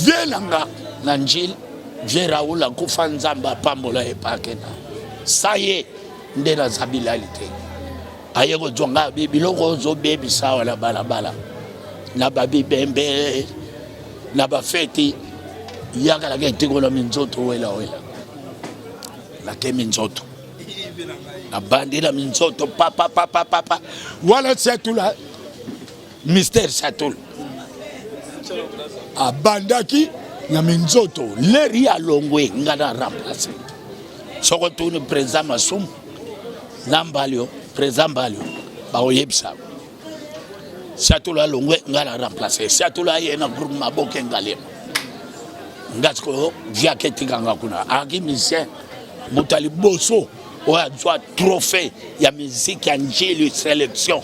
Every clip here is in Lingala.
Vie na nga na Njili, vie Raoul akufa, Nzambe apambola ye pakena. Sa ye nde naza bilali te. Aye kozwa nga biloko ozobebisa awa na balabala na babibembe na bafeti yakalaka etikola minzoto wela wela nake minzoto nabandi na minzoto papapapapapa wana siatula Mister Satul abandaki na minzoto leri alongwe nga na remplace soko tuni président Masumu na Mbalio président Mbalio bakoyebisa Satul alongwe nga na remplace Satul aye na groupe Maboke Ngalema nga sikoyo viake etikanga kuna aki musicien moto ya liboso oyo azwa trophée ya musique ya njili selection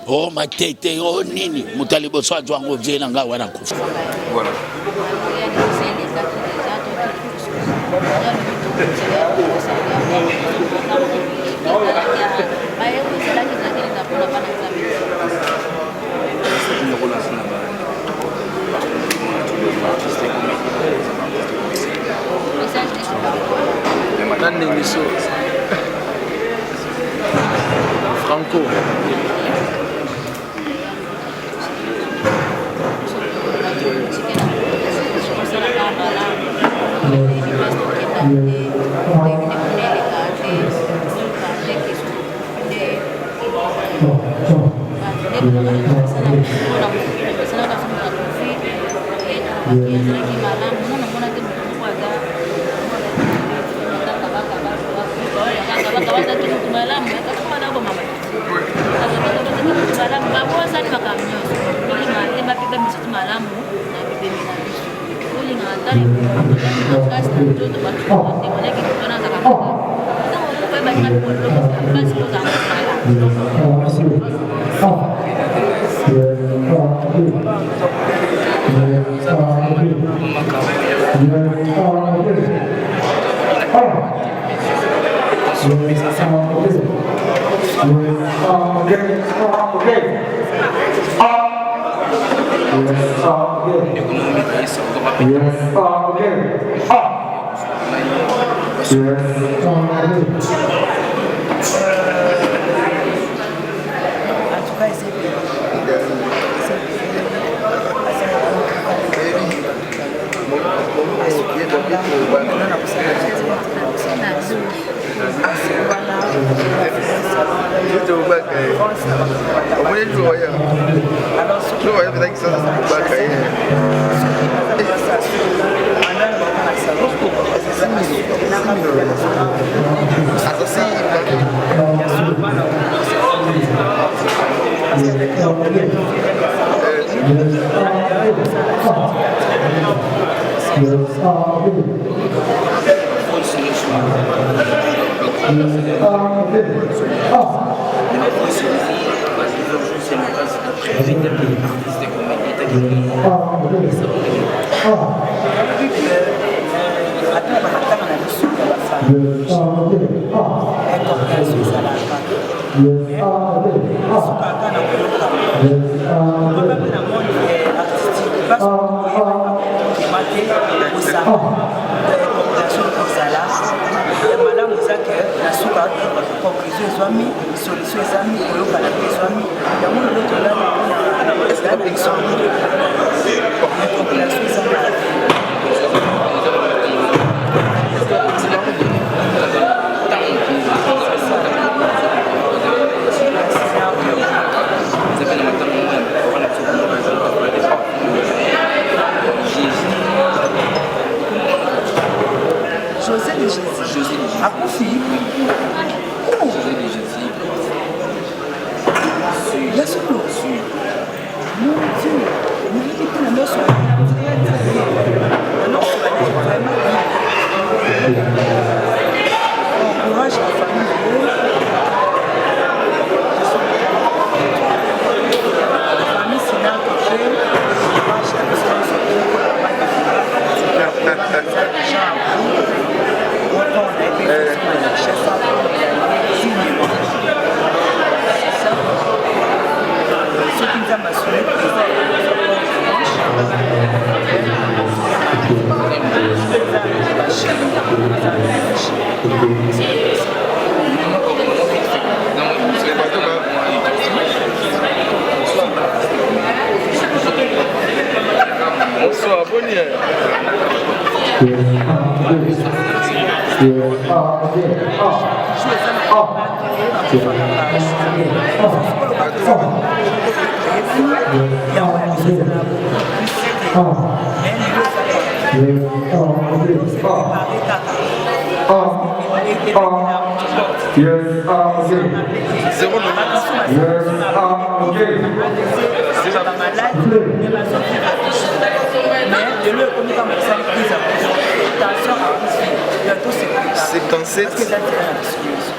o oh, matete o oh, nini moto ya liboso azwa yango vie na ngai wana kufa voilà. Nani so Franco. Ya solo. Mon Dieu.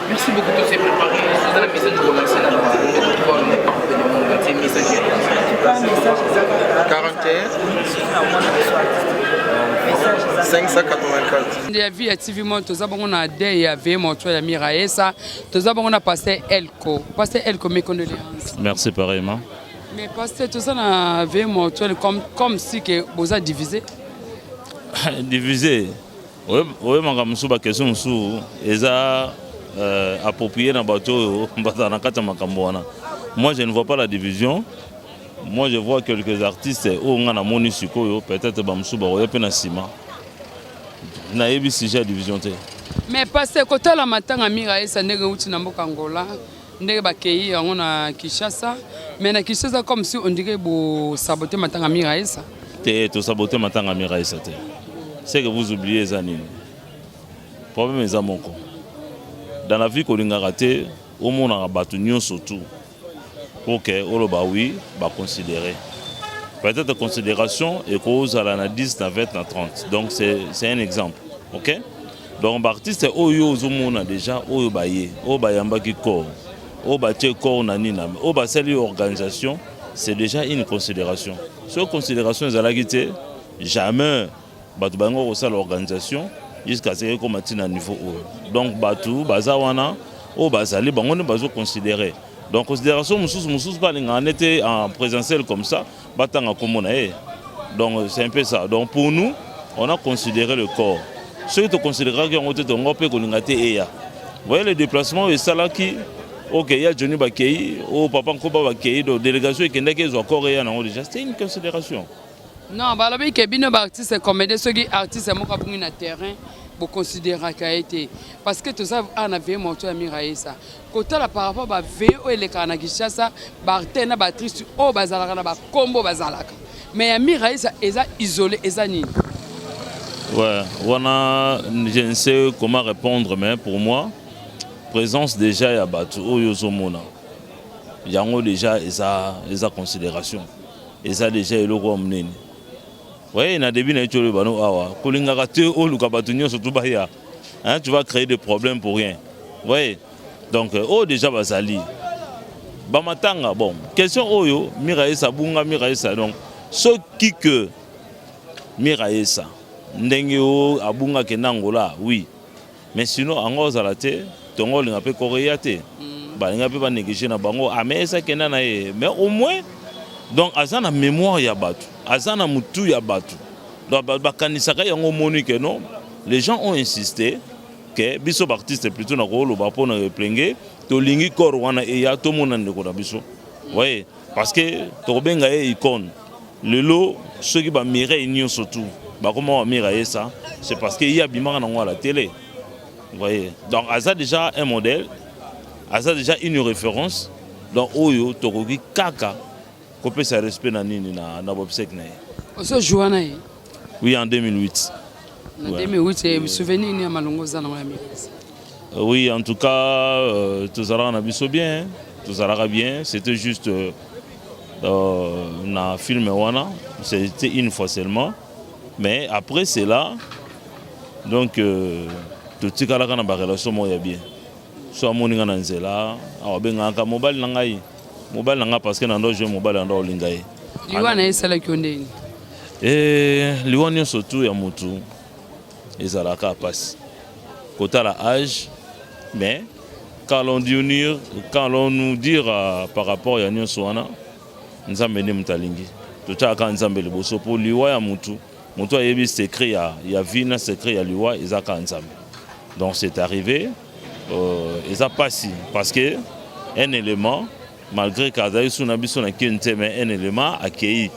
Merci beaucoup, tout s'est préparé. Vous avez message pour lancer dans le message. 41 584. Ya vie ya TV Monde, toza bongo na deuil ya veillée mortuaire ya Miraesa, toza bongo na pasteur Elko. Pasteur Elko, mes condoléances. Merci pareillement. Mais pasteur, toza na veillée mortuaire comme si que boza divisé. Divisé. Oyo makambo mosusu, baquestion mosusu eza approprié na bato oyo bazala na kati ya makambo wana. Moi, je ne vois pas la division. Moi, je vois quelques artistes oyo nga namoni sikoyo, peut-être bamosusu bakoya mpe na nsima. Nayebi sujet ya division te. Mais pasteur, kotala matanga Miraesa ndenge euti na mboka Angola, ndenge bakei yango na Kinshasa, mais na Kinshasa, comme si on dirait bosabote matanga Miraesa. Te, tosabote matanga Miraesa te. C'est que vous oubliez eza nini? Problème eza moko dans la vie: kolingaka te omonaka bato nyonso tout pour que oloba oui, baconsidérer. Peut-être considération ekozala na 10, na 20, na 30. Donc c'est un exemple, ok? Donc baartiste oyo ozomona déjà, oyo baye, oyo bayambaki corps, oyo batie corps na nini, oyo basali organisation, c'est déjà une considération. Soki considération ezalaki te, jamais bato bayango kosala organisation jusqu'à ce ekoma ntina niveau oyo. Donc bato baza wana, oyo bazali, bango nde bazoconsidérer. Donc considération mosusu mosusu mpe alingaka nete en présentiel comme ça batanga kombo na ye. Donc c'est un peu ça. Donc pour nous, on a considéré le corps. Soki toconsidéraki yango te, tongo mpe kolinga te eya. Voyez le déplacement oyo esalaki, ok, ya Johnny bakei, oyo papa Nkoba bakei, donc délégation ekendaki ezwa corps eya nango. Déjà, c'était une considération. Non, balobi ke bino baartiste comédien, soki artiste moko abungi na terrain, boconsidéraka ye te, parce que toza awa na veillée mortuaire ya Miraesa. Kotala par rapport baveillée oyo elekaka na Kinshasa, baacteur na baactrice oyo bazalaka na bakombo bazalaka, mais ya Miraesa eza isolé. Eza nini? Ouais, wana je ne sais comment répondre, mais pour moi, présence déjà ya bato oyo ozomona yango déjà eza considération, eza déjà eloko ya monene. Ouais, na début na ye ti oloba no awa, kolingaka te oluka bato nyonso to baya, hein, tu vas créer des problèmes pour rien. Ouais, donc oyo déjà bazali bamatanga. Bon, question oyo Miraesa bunga Miraesa, donc soki que Miraesa ndenge oyo abungaki na Angola, oui, mais sinon yango ozala te, tongo olinga mpe koreya te, balinga mpe banéglige na bango. Ah, mais esa kenda na ye, mais au moins donc aza na mémoire ya bato, aza na motu ya bato, donc bakanisaka yango. Omoni ke non, les gens ont insisté ke biso baartiste plutôt na koloba mpona eplenge, tolingi corps wana eya, tomona ndeko na biso. Ouais, parce que tokobenga ye icône. Lelo soki bamireille nyonso tu bakoma bamira ye, ça c'est parce que ye abimaka nango à la télé, vous voyez? Donc aza déjà un modèle, aza déjà une référence. Donc oyo tokoki kaka kopesa respect na nini na bobsek na ye. Ozojua na ye? Oui, en 2008. Na 2008, souvenir nini ya malongo oza nango ya Miraesa? Oui, en tout cas, tozalaka na biso bien, tozalaka bien. C'était juste na film wana, c'était une fois seulement, mais après cela, donc totikalaka na barelation moko ya bien. So amoni nga na nzela awa, abengaka mobali na ngai, mobali na ngai, parce que na ndo jeu mobali na ndo olinga ye. Liwa na ye esalaki yo ndeni? Liwa nyonso tu ya motu ezalaka mpasi kotala âge, mais qu'allons dire, qu'allons-nous dire par rapport ya nyonso wana? Nzambe nde moto alingi, totiaka Nzambe liboso, mpo liwa ya motu, motu ayebi secret ya vie na secret ya liwa eza kaka Nzambe. Donc c'est arrivé, eza mpasi parce que un élément, malgré que azali su na biso na kini te, mais un élément akei,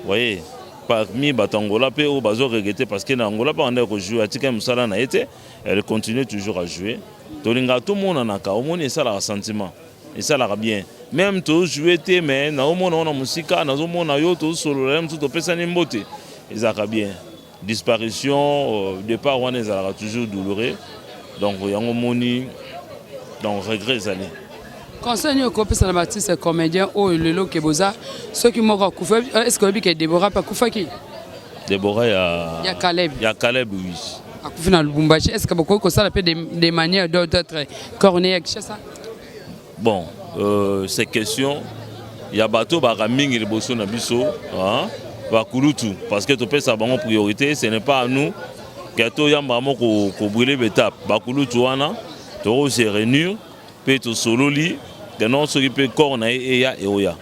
voyez. Parmi bato Angola mpe oyo bazo regretter parce que na Angola mpe abandaki ko jouer, atikaki mosala na ye te, elle continue toujours à jouer. Tolingaka tomonanaka, omoni esalaka sentiment, esalaka bien. Meme tozo jouer te mais naomona yo na mosika, nazomona yo, tozosolola ye mosusu topesani mbote, ezalaka bien. Disparition, euh, départ wana ezalaka toujours douloureux. Donc yango omoni, donc regret ezali. Conseil nini okopesa na baartiste comédien oyo lelo ke boza soki moko akufi est ce que oyebi ke Deborah mpe akufaki? Deborah ya ya Caleb. Ya Caleb oui. Akufi na Lubumbashi, est ce que bokoki kosala mpe de manière d'autres corne ya Kinshasa? Bon, euh, ces questions ya bato baka mingi liboso na biso hein, bakulutu parce que topesa bango priorité, ce n'est pas à nous ke toyamba mo ko brûler betape bakulutu wana toko se réunir mpe tosololi keno soki mpe corps na ye eya eoya.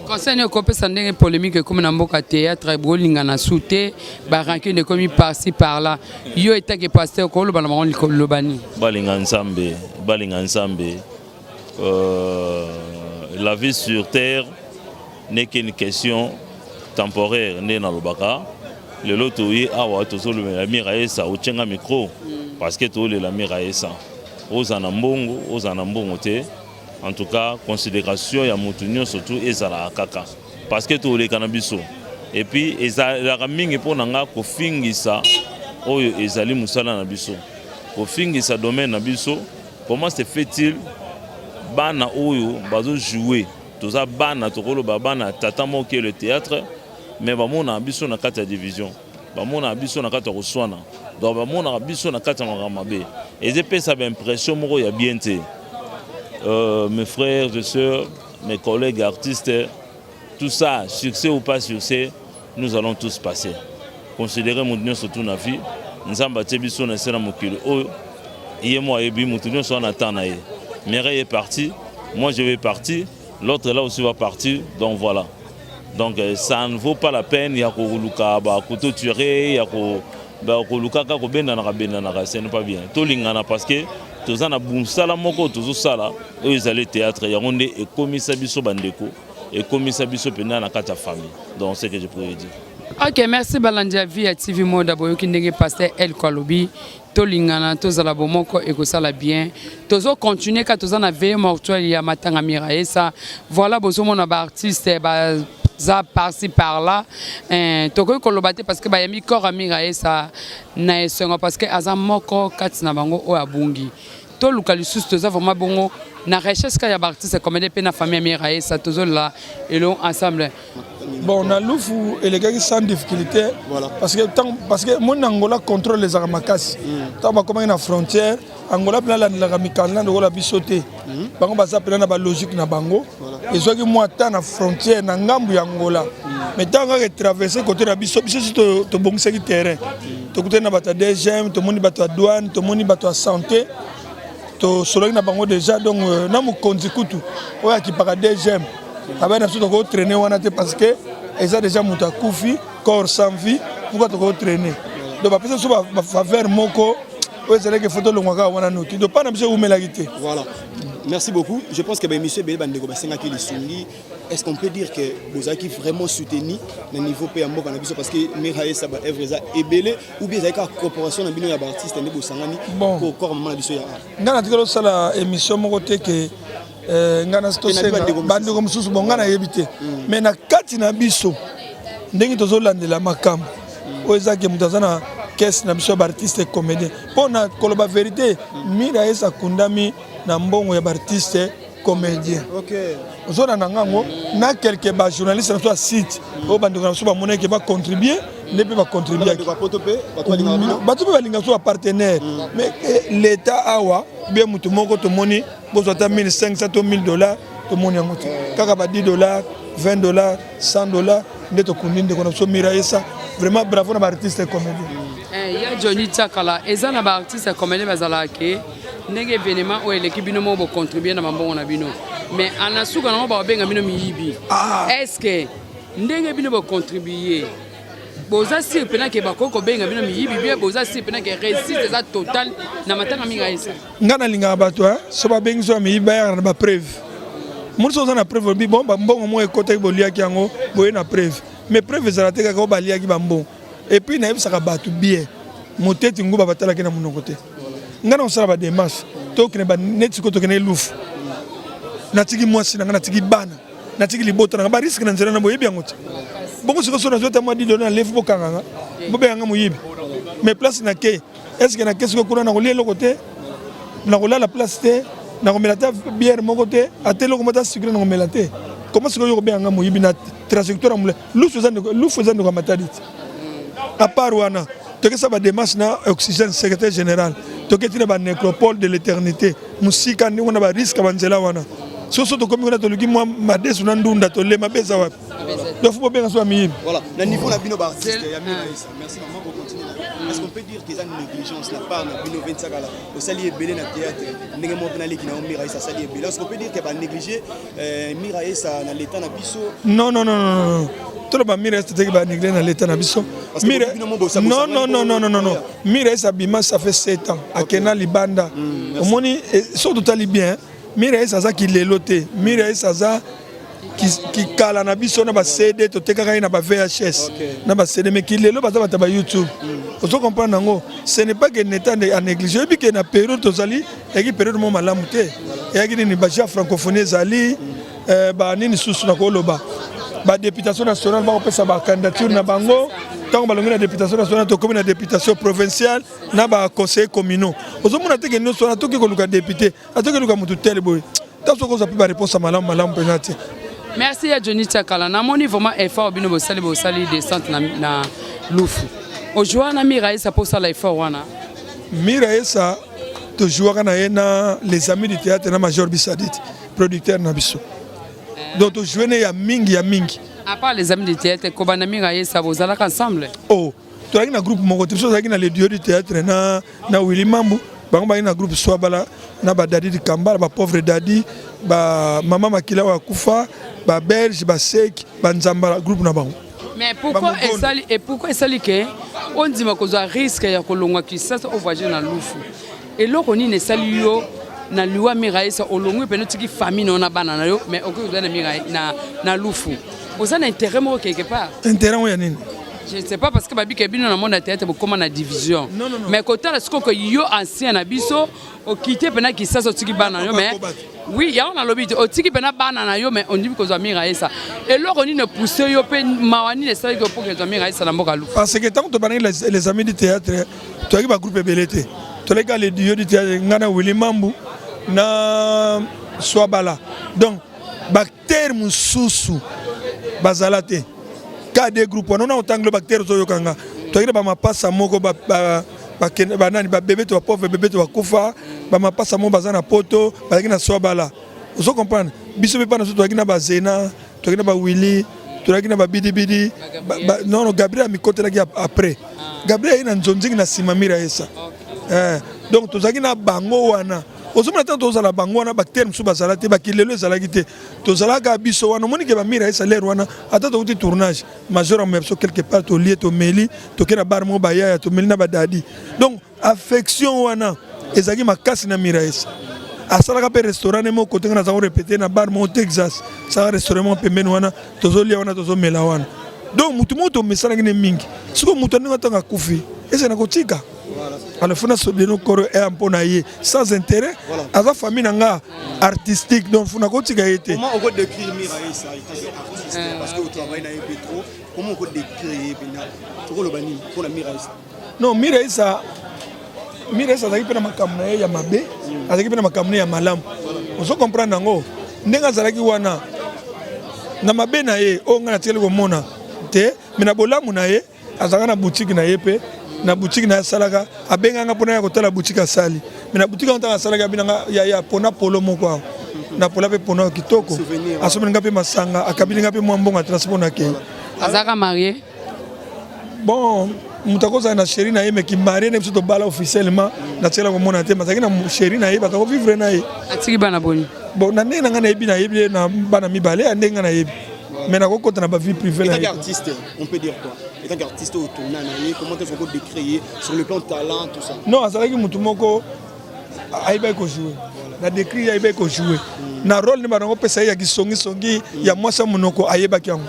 Conseil nini okopesa ndenge polémique ekomi na mboka théâtre bolingana su te ba rancune ekomi par-ci par-là yo etake pasteur okoloba na bango likoloba nini? Balinga Nzambe, balinga Nzambe. Euh, la vie sur terre n'est qu'une question temporaire nde nalobaka lelo toye awa tozolobela Miraesa otienga micro parce que tolela Miraesa ozala na mbongo ozala na mbongo te. En tout cas consideration ya mutu nionso tout ezalaka kaka parce que toleka na biso et puis ezalaka mingi mpo na nga kofingisa oyo ezali mosala na biso kofingisa domaine na biso comment se fait-il bana oyo bazo jouer toza bana tokoloba bana tata moko le théâtre mais bamonaka biso na kati ya division bamonaka biso na kati ya koswana donc bamonaka biso na kati ya makambo mabe ezepesa baimpression moko ya bien te. Mes frères et sœurs, mes collègues artistes, tout ça, succès ou pas succès, nous allons tous passer. Considérez moto nyonso tout na vie, Nzambe atie biso na se na mokili oyo, ye mo ayebi moto nyonso wana temps na ye. Mireille est parti, moi je vais partir, l'autre là aussi va partir, donc voilà. Donc ça ne vaut pas la peine ya koluka ba couteau tiré, ya ko kolukaka kobendanaka bendanaka, ce n'est pas bien. Tolingana parce que toza na mosala moko tozosala oyo ezali théâtre, yango nde ekomisa biso bandeko, ekomisa biso mpenza na kati ya famille. Donc ce que je pourrais dire. Ok, merci balandi ya vie ya TV Moda boyoki ndenge pasteur Elko alobi tolingana tozala bomoko ekosala bien. Tozo continuer ka toza na veille mortuaire ya matanga Miraesa. Voilà bozomona ba artistes ba za par-ci par-là. Eh, tokoki koloba te parce que bayambi corps ya Miraesa na esengo parce que aza moko kati na bango oyo abungi. Toluka lisusu toza vraiment bongo na recherche ka ya ba artistes comédien pe na famille ya Miraesa tozolela elongo ensemble. Bon, na Lufu elekaki sans difficulté. Voilà. Parce que tant parce que mon Angola contrôle les makasi. Tant bakomaki na frontière, Angola pena landelaka mikanda lokola biso te. Bango baza pena na ba logique na bango. Ezwaki mwa temps na frontière na ngambu ya Angola. Mais tant kaka traverser côté na biso, biso si tobongisaki terrain. Tokutani na bato ya DGM, tomoni bato ya douane, tomoni bato ya santé. Tosolaki na bango déjà donc na mokonzi kutu oyo akipaka DGM abai na biso toko traîner wana te parce que eza déjà moto akufi corps sans vie, pourquoi toko traîner? Donc bapesa biso ba faveur moko oyo ezalaki fo tolongwa kaka wana noki, donc mpa na biso ewumelaki te. Voilà. Merci beaucoup. Je pense que ba émission ebele bandeko basengaki lisungi. Est-ce qu'on peut dire que bozalaki vraiment soutenu na niveau pe ya mboka na biso parce que Miraesa ba œuvre eza ebele ou bien ezalaki kaka corporation na bino ya ba artiste nde bosangani bon corps mama na biso ya art? Ngai natikali osala émission moko te ke ngai nasi tosenga bandeko mosusu, bon ngai nayebi te, mais na kati na biso ndenge tozolandela makambo oyo eza ke moto aza na caisse na biso ya baartiste comédien. Mpo na koloba vérité, Miraesa akundami na mbongo ya baartiste comédien. Ozolanda ngango na quelque ba journaliste na biso ya site oyo bandeko na biso bamonaki bacontribue nde mpe bacontribuaki, bato mpe balinga biso bapartenaire. Mais l'état awa bien moto moko tomoni bozwa ata 1500 to 1000 dollars, tomoni yango te, kaka ba 10 dollars, 20 dollars, 100 dollars nde tokundi ndeko na biso Miraesa. Vraiment bravo na baartiste comédien. Ya Johnny Tsakala, eza na baartiste comédien bazalaka ke ndenge événement oyo eleki bino moko bocontribue na bambongo na bino, mais ana suka nango bakobenga bino miyibi. Est ce que ndenge bino bocontribue boza sûr mpena ke bakoki kobenga bino miyibi bien, boza sûr mpena ke réussite eza totale na matanga Miraesa? Ngai nalingaka bato so babengi so ya miyibi bayaka na bapreuve. Moni so oza na preuve, olobi bon bambongo moko ekotaki boliaki yango boye na preuve. Mais preuve ezala te kaka oyo baliaki bambongo. Et puis nayebisaka bato bien, moteti nguba batalaki na monoko te. Ngai nakosala ba démarche, tokende ba neti sikoyo tokende lufu. Natiki mwasi na ngai, natiki bana, natiki libota na ngai, ba risque na nzela na boyebi yango te. Bongo sikoyo soki nazwi ata mwa 10 dollars na lefu bokanga nga, bobenga nga moyibi. Mais place na ke, est-ce que na ke sikoyo kuna nakolia eloko te, nakolala place te, nakomela ata bière moko te, ata eloko moko ata sucre nakomela te. Comment sikoyo yo kobenga nga moyibi na trajectoire ya molai? Lufu eza ndeko, lufu eza ndeko ya Matadi te. À part wana, tokesa ba démarche na oxygène secrétaire général, toketi na ba nécropole de l'éternité, mosika ndenge wana ba risque ya banzela wana. Soki so tokomi kuna toluki mwa madesu na ndunda tolema beza wapi? Donc faut bobenga so ba miyibi. Voilà, na niveau na bino ba artiste ya Mira Esa. Merci maman pour continuer. Est-ce qu'on peut dire que eza négligence la part na bino 25 kala osali ebele na théâtre ndenge moko na leki na Mira Esa asali ebele. Est-ce qu'on peut dire que ba négliger euh, Mira Esa na l'état na biso? Non non non non. Toloba Mira Esa teki ba négliger na l'état na biso. Mira Non non non non non non. Mira Esa bima ça fait 7 ans. Akena libanda. Omoni soki totali bien Mira Esa aza kilelo te. Mira Esa aza kikala na biso na ba CD totekaka ye na ba VHS na ba CD mais kilelo baza bato ya ba YouTube. Ozo comprendre yango, ce n'est pas que n'état a négligé. Oyebi ke na période tozali eyaki période moko malamu te. Eyaki nini ba jeux francophonie ezali ba nini susu na koloba ba députation nationale bakopesa ba candidature na bango ntango balongi na députation nationale tokomi na députation provinciale na ba conseillers communaux. Ozomona te ke nyonso wana toki koluka député atoki koluka motu tel boye ntango soki ozwa mpe baréponse ya malamu malamu mpenza te. Merci ya Johnny Tiakala. Namoni vraiment effort bino bosali bosali descente na, na Lufu. Ojoua na Mira Esa po sala effort wana. Mira Esa tojouaka na ye na les amis du théâtre na Major Bisadit producteur na biso. Donc tojoue ne ya mingi ya mingi. À part les amis du théâtre kobanda Mira Esa bozalaka ensemble. Oh, tozalaki na groupe moko te, biso tozalaki na le duo du théâtre na na Willy Mambu, bango bazalaki na groupe Swabala na ba Dadi Kambala, ba pauvre Dadi, ba mama Makila oyo akufa, ba Belge, ba Sek, ba Nzambala groupe na bango. Mais pourquoi esali et pourquoi esali ke ondima kozwa risque ya kolongwa Kinshasa o voyager na Lufu? Eloko nini esali yo na liwa Mira Esa olongwi pene otiki famille na yo na bana na yo mais okoki kozwa na Mira na, na Lufu? Oza na intérêt moko quelque part? Intérêt oyo ya nini? Je ne sais pas parce que babika bino na monde ya théâtre bokoma na division. Non, non, non. Mais kotala sikoyo ke yo ancien na biso okite pena Kinshasa otiki bana na yo mais oui yango nalobi te otiki pena bana na yo mais ondimi kozwa Mira Esa. Eloko nini pousse yo pe mawa nini esalaki yo mpo kozwa Mira Esa na mboka Lufu? Parce que ntango tobandaki les amis du théâtre toyaki ba groupe ebele te, tolaki kaka le duo du théâtre ngai na Willy Mambu na Swabala. Donc bactère mosusu bazala te ka de groupe wana ona otangelo bactère ozoyoka nga toyaki na bamapasa moko banani babebe to bapauvre bebe to bakufa bamapasa moko baza na poto bazalaki na Swabala. Ozo comprendre biso mpe pana biso toyaki na bazena, toyaki na bawili, toyaki na babidibidi. Non non, Gabriel amikotelaki après. Gabriel aye na nzonzingi na nsima Mira Esa. Donc tozalaki na bango wana. Ozomona ntango tozala bango wana bactère mosusu bazala te, bakilelo ezalaki te, tozalaka biso wana. Omoni ke bamira Esa lere wana ata tokuti tournage major amema biso quelque part, tolie tomeli, toke na bar moko bayaya tomeli na badadi. Donc affection wana ezalaki makasi na Mira Esa. Asalaka mpe restaurant ne moko kote nga naza korepete na bar moko Texas, asalaka restaurant moko pembeni wana, tozolia wana tozomela wana. Donc motu moko tomesanaki ne mingi. Sikoyo moto ndenge ntango akufi ese na kotika alors funa sodeno koro eya mpo na ye sans intérêt, aza famille na nga artistique, donc funa kotika ye te. Comment on peut décrire Mira Esa en tant qu'artiste parce que travaille na ye pe trop, comment on peut décrire ye pena tokoloba nini mpona Mira Esa? Non, Mira Esa, Mira Esa azalaki mpe na makambo na ye ya mabe, azalaki mpe na makambo na ye ya malamu. Ozo comprendre yango ndenge azalaki wana na mabe na ye oyo ngai natikali komona te, mais na bolamu na ye azalaka na boutique na ye mpe na boutique na ye asalaka, abenganga mpona ya kotala boutique asali, mais na boutique yango ntango asalaki abinanga ya pona polo moko awa na pola mpe pona oyo kitoko, asomeli nga mpe masanga, akabili nga mpe mwa mbongo ya transport na kei. Azalaka marié? Bon, moto akozala na chéri na ye mais kimarie na biso tobala officiellement natikala komona te, bazalaki na chéri na ye, baza kovivre na ye. Atiki bana boni? Bon, na ndenge na ngai nayebi, nayebi ye na bana mibale ya ndenge ngai nayebi, mais nakokota na ba vie privée na En tant ye. qu'artiste, on peut dire quoi? En tant qu'artiste au tournant na ye, comment est-ce qu'on peut décrire sur le plan talent, tout ça? Non, azalaki motu moko ayebaki kojouer na décrit, ayebaki kojouer. Na role nde banango pesa ye ya kisongisongi ya mwasi ya monoko, ayebaki yango.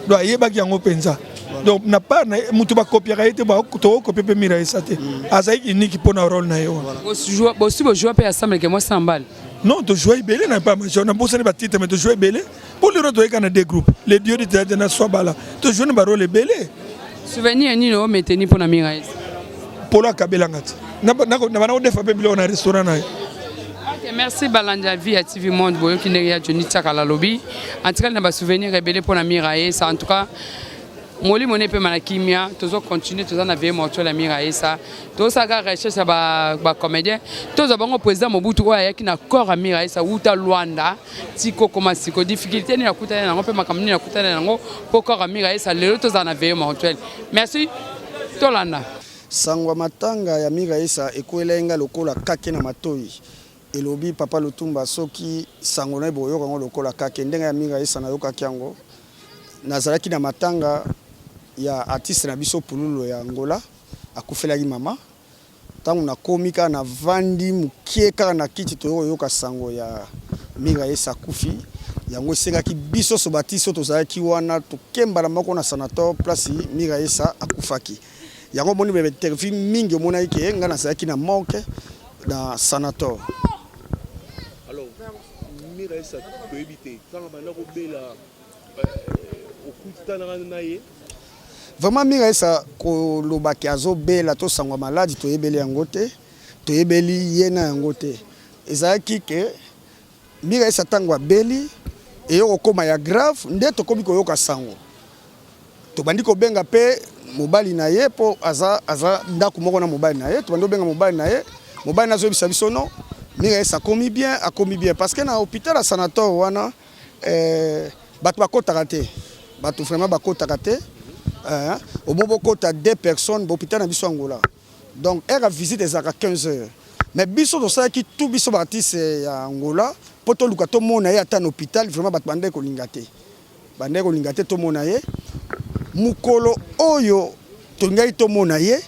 Donc ayebaki yango mpenza. Donc na part na moto bakopiaka ye te, tokokopie mpe Miraesa te. Azalaki unique mpo na role na ye wana. Bosi bojua mpe ensemble ke mwasi na mobali? Non, tojua ebele na pa major, nabosani batitre, mais tojua ebele mpo lelo toyeka na deux groupes, les dieux du théâtre na Swabala, tojua na barole ebele. Souvenir nini ometeni mpo na Miraesa? Polo akabelanga te, na bana kodefa mpe biloko na restaurant na ye. Ok, merci balandi ya Vie ya TV Monde. Boyoki ndenge ya Johnny Tsakala alobi, en tout cas na basouvenir ebele mpo na Miraesa. En tout cas molimo ne epema na kimia. Tozo continuer, toza na veillée mortuaire ya Miraesa, tosalaka recherche ya bacomédien, tozwa bango. Président Mobutu oyo ayaki na corps ya Miraesa wuta Lwanda ti kokoma siko, difficulté nini akutani nango mpe makambo nini akutani nango mpo corps ya Miraesa lelo tozala na veillée mortuaire? Merci, tolanda. Sango ya matanga ya Miraesa ekwelai ngai lokola kake na matoi. Elobi Papa Lutumba, soki sango na ye bokoyoka yango lokola kake. Ndenge ya Miraesa nayokaki yango, nazalaki na matanga ya artiste na biso Pululu ya Angola, akufelaki mama. Ntango nakomi kaka, navandi mokie kaka na kiti, toyei koyoka sango ya Miraesa akufi. Yango esengaki biso so baartiste oyo tozalaki wana tokembala moko na sanator place Miraesa akufaki. Yango omoni ba interview mingi, omonaki ke ngai nazalaki na morgue na sanator. Alors Miraesa, toyebi te ntango banda kobela, okutanaka na ye? Vraiment, Miraesa, kolobaki azobela to sangwa maladi, toyebeli yango te, toyebeli ye na yango te. Ezalaki ke Miraesa ntango abeli, eyo kokóma ya grave nde tokomi koyoka sango, tobandi kobenga mpe mobali na ye, mpo aza ndako moko na mobali na ye. Tobandi kobenga mobali na ye, mobali na azoyebisa biso non, Miraesa akomi bien, akomi bien, parce que na hôpital ya sanator wana bato bakotaka te, bato vraiment bakotaka te. Omo bokota deux personnes, bahôpital na biso Angola. Donc heure ya visite ezalaka 15 heures, mais biso tosalaki tout, biso baartiste ya Angola, mpo toluka tomona ye ata na hôpital. Vraiment bato bandaki kolinga te, bandaki kolinga te tomona ye. Mokolo oyo tolingaki tomona ye,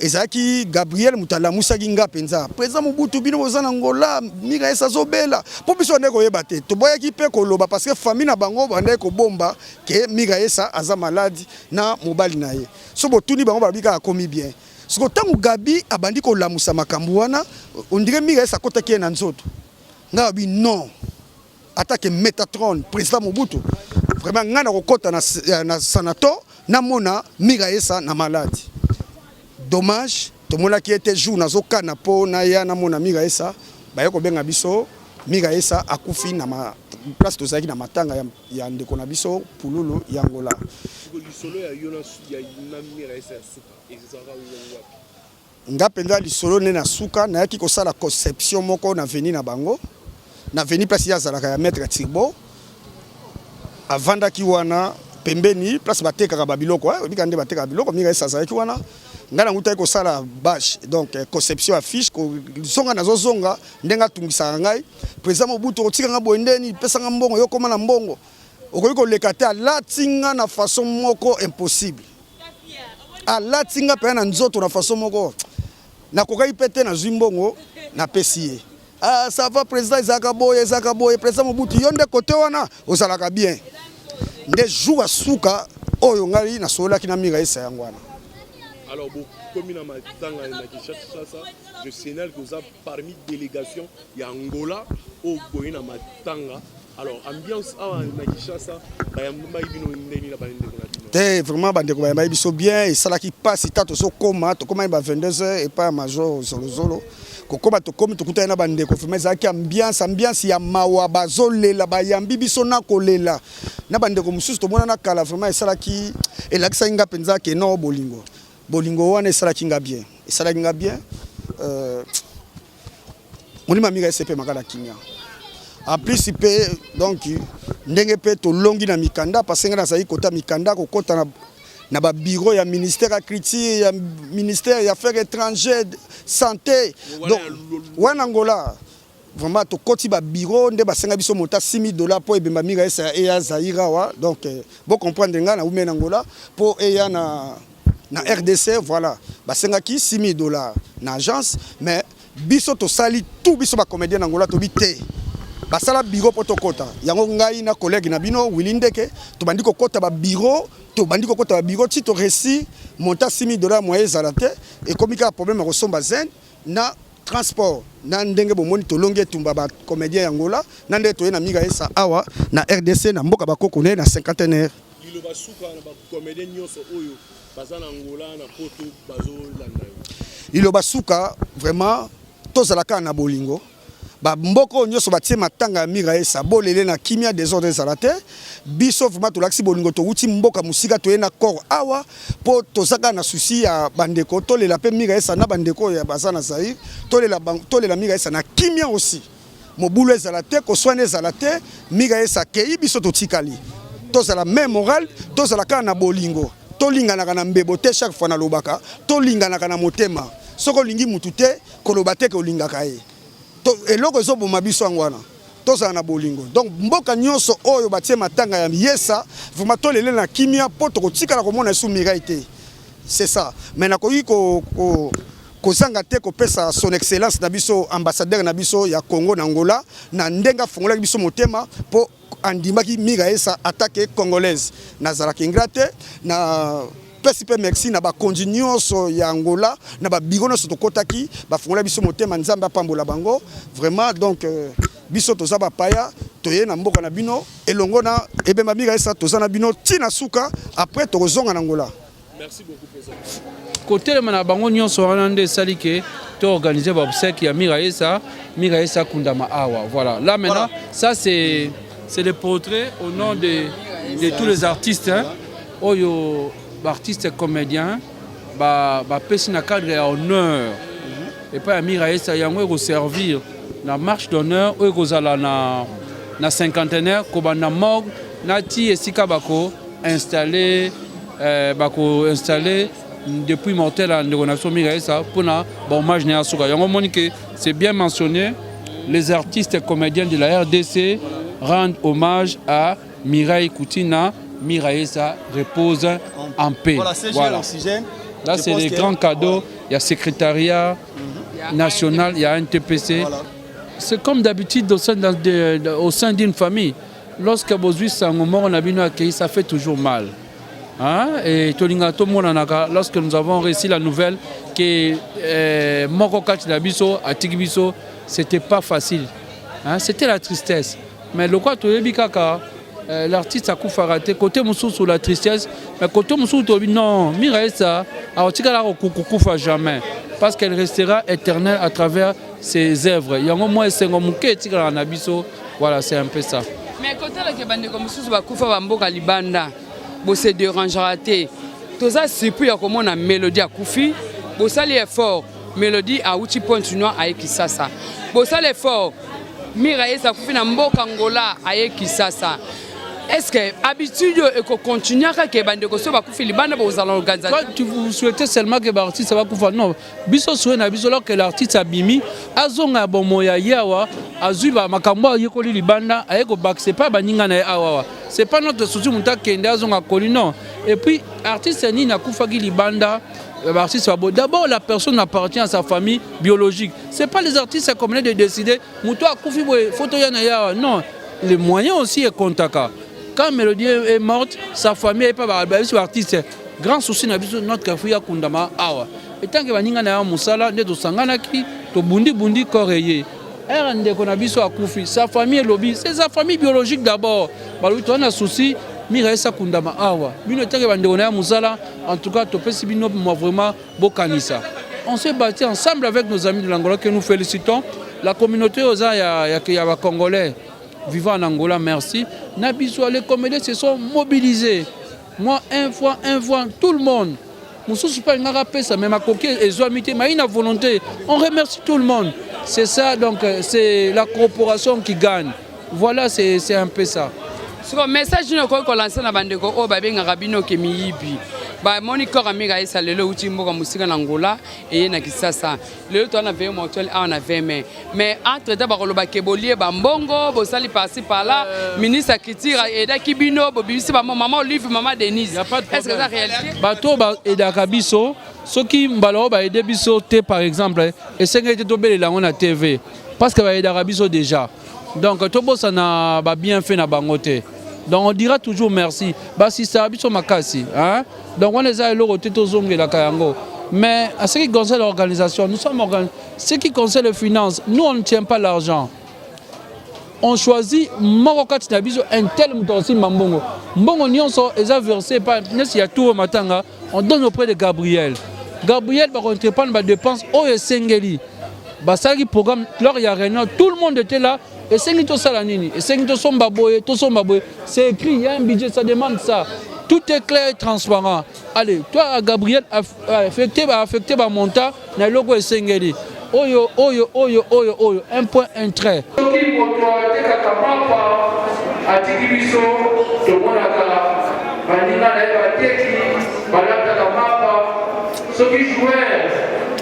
ezalaki Gabriel moto alamusaki nga mpenza: "Président Mobutu, bino boza na Ngola, Miraesa azobela." Mpo biso bandaki koyeba te, toboyaki mpe koloba parce que famille na bango bandaki kobomba ke Miraesa aza malade na mobali na ye. So botuni bango, balobi kaka akomi bien. Siko ntango Gabi abandi kolamusa makambo wana, on dirait Miraesa akotaki ye na nzoto. Ngai alobi non, atake Metatron, président Mobutu, vraiment ngai nakokɔta na sanator, namona Miraesa na maladi. Dommage, tomonaki ete jour nazokana mpo naya namona Miraesa, baye kobenga biso Miraesa akufi na place tozalaki na matanga ya ndeko na biso Pululu ya Ngola. Lisolo ya yo na Miraesa ya suka ezalaka wapi? Nga mpenza lisolo nde na suka, nayaki kosala conception moko na veni na bango, na veni place ye azalaka ya maître Tirbo, avandaki wana pembeni place batekaka babiloko, obika nde batekaka biloko. Miraesa azalaki wana, ngai nangutaki kosala bâche, donc conception ya fiche. Kozonga, nazozonga, ndenge atungisaka ngai: "Président Mobutu, okotika nga boye ndeni? Pesanga mbongo, yo koma na mbongo, okoki koleka te." Alati nga na façon moko impossible, alati nga mpenza na nzoto na façon moko nakokaki mpe te. Nazwi mbongo, napesi ye: "Ah, ça va président, ezalaka boye, ezalaka boye. Président Mobutu, yo nde kote wana ozalaka bien." Nde jour asuka oyo ngai nasololaki na Miraesa, yango wana. Alors bokomi na matanga na Kinshasa, je signale que oza parmi délégation ya Angola oyo boye na matanga. Alors ambiance awa na Kinshasa, bayambaki bino ndeni na bandeko na bino? Te, vraiment bandeko bayambaki biso bien. Esalaki mpasi ta tozokóma, tokomaki ba 22 heures epai ya major Zolozolo. Kokóma, tokomi, tokutani na bandeko, vraiment ezalaki ambiance ya mawa, bazolela, bayambi biso na kolela na bandeko mosusu tomonana kala. Vraiment esalaki, elakisaki nga mpenza ke no bolingo, bolingo wana esalaki nga bien, esalaki nga bien. Molimo ya Miraesa epemaka na kimia. En plus mpe donc ndenge mpe tolongi na mikanda, parce que ngai nazali kota mikanda, kokota na babureau ya ministère ya culture, ya ministère ya affaires étrangères, santé. Donc wana Angola vraiment tokoti babureau nde basenga biso mota 6000 $ mpo ebemba Miraesa eya Zaire awa. Donc bocomprendre ngai naume na Angola mpo eya na RDC. Voilà, basengaki 6000 $ na agence, mais biso tosali tout, biso bacomédien na Angola tobi te. Basala bureau mpo tokɔta yango. Ngai na collègue na bino Willy Ndeke tobandi kokɔta babureau, tobandi kokɔta babureau ti toréussir montant 6000 dollars. Moyen ezala te, ekomi kaka problème ya kosomba zen na transport. Na ndenge bomoni tolongi etumba bacomédien ya Angola, na ndenge toye na Miraesa awa na RDC, na mboka bakoko ne na cinquantenaire. Liloba suka na bacomédien nyonso oyo baza na Angola, na Poto, bazolanda yo. Liloba suka, vraiment, tozala kaka na bolingo. Bamboka oyo nyonso batie matanga ya Miraesa, bolele na kimia, désordre ezala te. Biso vraiment tolakisi bolingo, towuti mboka mosika, toye na corps awa mpo toza kaka na souci ya bandeko. Tolela mpe Miraesa na bandeko oyo baza na Zaire, tolela, tolela Miraesa na kimia aussi. Mobulu ezala te, koswana ezala te. Miraesa akei, biso totikali. Tozala même moral, tozala kaka na bolingo, tolinganaka na mbebo te. Chaque fois nalobaka, tolinganaka na motema. Soki olingi mutu te, koloba te ke olingaka ye. Eloko ezoboma biso yango wana. Tozala na bolingo. Donc mboka nyonso oyo batie matanga ya Yesa, vraiment tolele na kimia mpo tokotikala komona esu Mirai te, c'est ça. Mais nakoki kozanga te kopesa Son Excellence na biso, ambassadeur na biso ya Congo na Angola, na ndenge afungolaki biso motema mpo andimaki Miraesa attaque congolaise. Nazalaki ingrat te. Na pesi mpe merci na bakonzi nyonso ya Angola, na babureau nyonso tokɔtaki, bafungola biso motema. Nzambe apambola bango vraiment. Donc biso toza bapaya, toye na mboka na bino elongo na ebemba Miraesa. Toza na bino ntina suka, après tokozonga na Angola. Merci beaucoup, président. Kotelema na bango nyonso wana nde esali ke toorganiser baobsèques ya Miraesa. Miraesa akundama awa. Voilà, là maintenant, voilà. Ça c'est le portrait au nom de tous les artistes, hein, oyo baartiste comédien bapesi na cadre ya honneur epai ya Miraesa. Yango ekoservir na marche d'honneur oyo ekozala na cinquantenaire, kobanda morgue na ti esika bako installer bako installer dépouille mortel ya ndeko na biso Miraesa mpona bahommage na ye asuka. Yango omoni ke c'est bien mentionné: les artistes comédiens de la RDC rendent hommage à Mireille Koutina. Miraesa repose en paix. Voilà, c'est voilà. Oxygène. Là, c'est les grands cadeaux. Il y a secrétariat national, il y a NTPC. Voilà. C'est comme d'habitude au sein d'une famille. Lorsque bozwi sango moko na bino akei, ça fait toujours mal. Hein? Et tolinga tomonanaka. Lorsque nous avons reçu la nouvelle que moko kati na biso atiki biso, c'était pas facile. Hein? C'était la tristesse. Mais lokwa toyebi kaka l'artiste akufaka te. Côté mosusu la tristesse, mais côté mosusu toyebi non, Miraesa akotikala kokufa jamais parce qu'elle restera éternelle à travers ses œuvres. Yango mwa esengo moke etikalaka na biso. Voilà, c'est un peu ça. Mais kotalaka bandeko mosusu bakufa bamboka libanda, bose dérangera te. Toza surpris ya komona Mélodie akufi, bosali effort, Mélodie awuti Pointe Noire aye Kisasa, bosali effort. Miraesa akufi na mboka Angola, aye Kisasa. Est ce que habitude oyo ekocontinue kaka, bandeko so bakufi libanda bozala organisation? Toi, tu vous souhaitez seulement que baartiste bakufa? Non, biso souhait na biso, lorsque l'artiste abimi, azonga ya bomoi ya ye awa, azwi makambo ayekoli libanda, aye kobakisa epai baninga na ye awa. C'est pas notre souci moto akende, azonga koli, non. Et puis artiste nini akufaki libanda? Artiste babo, d'abord la personne appartient à sa famille biologique. C'est pas les artistes comme de décider moto akufi boye, faut toya na ye awa. Non, les moyens aussi ekontaka. Quand Mélodie est morte, sa famille epa biso artiste, grand souci na biso, notre fruit akundama awa. Etanke baninga na ya mosala nde tosanganaki, tobundibundi corps eye. Ere ndeko na biso akufi, sa famille elobi, c'est sa famille biologique d'abord, balobi toza na souci Miraesa akundama awa. Bino etanke bandeko na ya mosala, en tout cas topesi bino mwa vraiment bokanisa. On s'est battu ensemble avec nos amis de l'Angola que nous félicitons, la communauté oza ya bacongolais vivant en Angola. Merci na biso. Les comédiens se sont mobilisés, moi un fois un fois, tout le monde mosusu mpe alingaka apesa, mais makoki ezwami te, mais na volonté. On remercie tout le monde, c'est ça. Donc c'est la corporation qui gagne. Voilà, c'est un peu ça. Siko message nini okoki kolancer na bandeko oyo babengaka bino ke miyibi? Bamoni corps ya Miraesa lelo euti mboka mosika na Angola, eye na Kisasa. Lelo toza na veillée mortuaire awa na 20 mai, mais entre temps bakoloba ke bolie bambongo, bosali par-ci par-là, ministre ya culture aidaki bino, bobimisi bamo mama Olive, mama Denise. Est ce que eza réalité? Bato oyo baaidaka biso, soki mbala oyo baaider biso te, par exemple, esengeli te tobelela yango na TV parce que baaidaka biso déjà. Donc tobosana ba bienfait na bango te. Donc on dira toujours merci. Basisa biso makasi, hein? Donc wana eza eloko te tozongelaka yango. Mais à ce qui concerne l'organisation, nous sommes organisés. Ce qui concerne les finances, nous on ne tient pas l'argent. On choisit moko kati na biso un tel moto akosimba mbongo. Mbongo nyonso eza versé par nesi ya tour matanga, on donne auprès de Gabriel. Gabriel ba entreprendre ba dépenses oyo esengeli. Basalaki programme lors ya réunion, tout le monde était là. Esengi tosala nini? Esengi tosomba boye, tosomba boye. C'est écrit, il y a un budget, ça demande ça. Tout est clair et transparent. Allez, toi Gabriel, affecté ba affecté ba montant na eloko esengeli. Oyo oyo oyo oyo oyo, un point un trait. Soki moto atekaka mapa atiki biso, tomonaka baninga na ye bateki balataka mapa. Soki joueur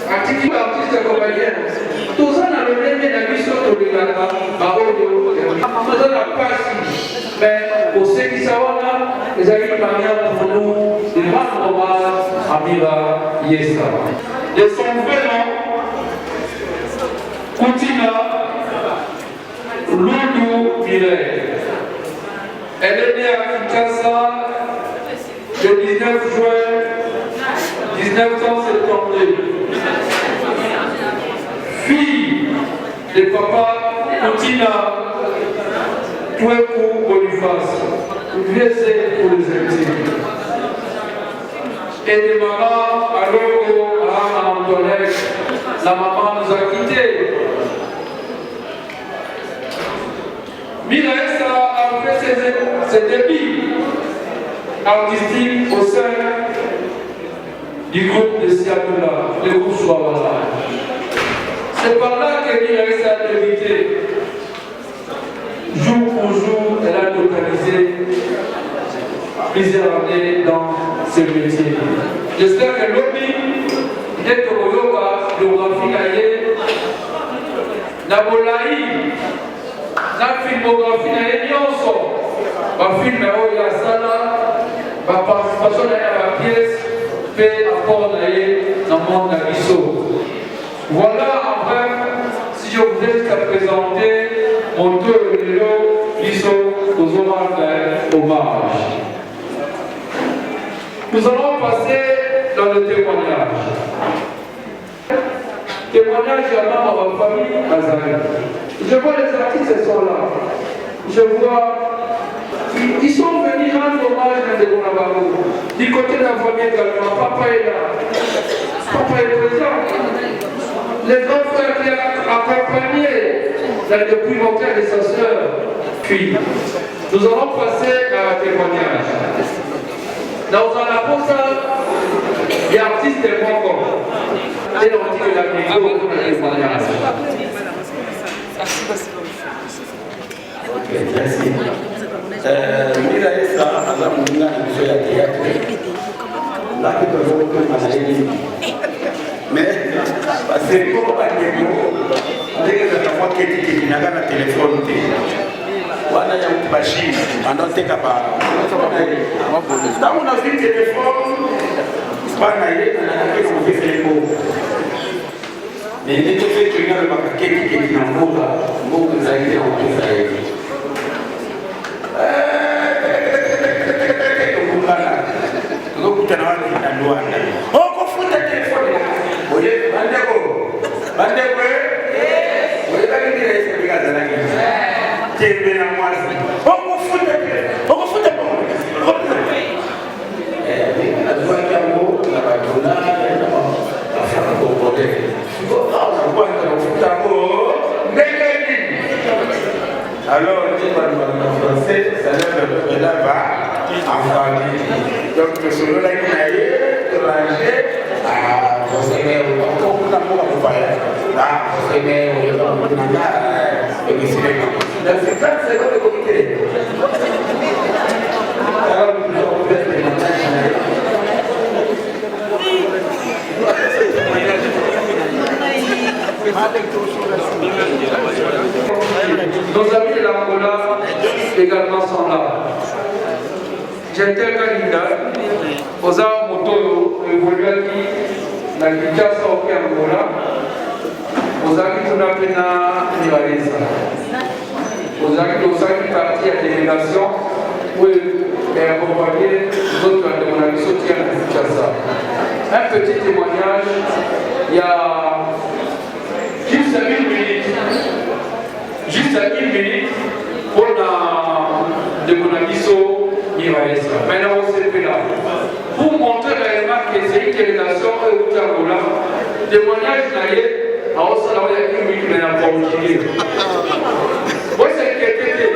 atiki artiste comédien, toza na lolenge na biso tolingaka baoyo toza na pasi, mais kosekisa wana ezali manière pour nous de rendre hommage à Mira Yesa. De son vrai nom, Koutina Lundu Mireille. Elle est née à Kinshasa le 19 juin 1972. Fille de papa Koutina Tweku Boniface, vieux pour les intimes. Et de maman Aloko Rama Antoinette, la maman nous a quittés. Miraesa a fait ses débuts artistiques au sein du groupe de Siatula, le groupe Souawala. C'est par là que Miraesa a débuté. Jour pour jour, elle a totalisé plusieurs années dans ce métier. J'espère que lobi nde tokoyoka biographie na ye na bolai na filmographie na ye nyonso, bafilme oyo asala, baparticipation na ye na bapièce mpe apport na ye na monde na biso. Voilà en bref, si je vous ai jusqu'à présenter moto oyo lelo biso tozorendre hommage. Nous allons passer dans le témoignage. Témoignage ya mama ba famille bazali. Je vois les artistes sont là. Je vois ils sont venus rendre hommage à ndeko na bango. Du côté de la famille également, papa est là. Papa est présent. Les grands frères qui a accompagné la dépouille mortelle de sa sœur. Puis, nous allons passer à un témoignage. Dans un posa, il y a artiste moko. Et on dit que la micro pour le témoignage. Ok, merci. Mira Esa aza moninga na biso ya théâtre. Laki tozokoma na ye mingi. Mais parce que moko bandeko ndenge ezalaka mwa ketiketi naka na telefone te wana ya bachine banda oteka ba ntango nazwi telefone bana ye nalakaki na kopesa ye mbongo. Mais ndenge mpe Kenya alobaka ketiketi na mboka, mbongo ezalaki te na kopesa ye. Tokutana, tozokutana wapi? Na Luanda. Okofuta telefone oye bandeko, bandeko oyebaki nde naye ndenge azalaki tembe na mwasi. Okofuta, okofuta mbongo. Nazwaki yango na badollar na bafranc congolais. Kofuta yango ndenge nini? Alors, nde balobaka na français, salaire de va en famille. Donc tosololaki na ye, torange okuna mboka mopaya, oyoka motu na nga ekisilema na 50 seconde ekoki te. Alors, nous avons fait témoignage na ye. Nos amis de l'Angola également sont là. Gentel Kalinda, oza moto oyo évoluaki na Kinshasa oke Angola, ozalaki kuna mpe na Miraesa. Ozalaki tosalaki partie ya délégation oyo eaccompagne nzoto ya ndeko na biso tia na Kinshasa. Un petit témoignage ya juste une minute, juste une minute mpona ndeko na biso Miraesa. Maintenant osepela pour montrer réellement que c'est une délégation oyo euti Angola, témoignage na ye aosala oyo ya une minute mais na portugais. Bosekete te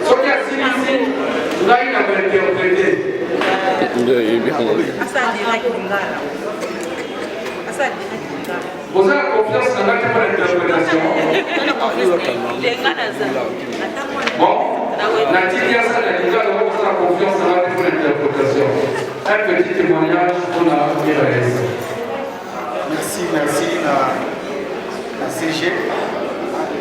soki asilisi ngai na kointerprete. Boza na confiance na ngai te mpo na interpretation? Bon, natiki asala na lingala, boza na confiance na ngai te mpo na interpretation. Un petit témoignage mpo na Miraesa. Merci, merci na, na CG.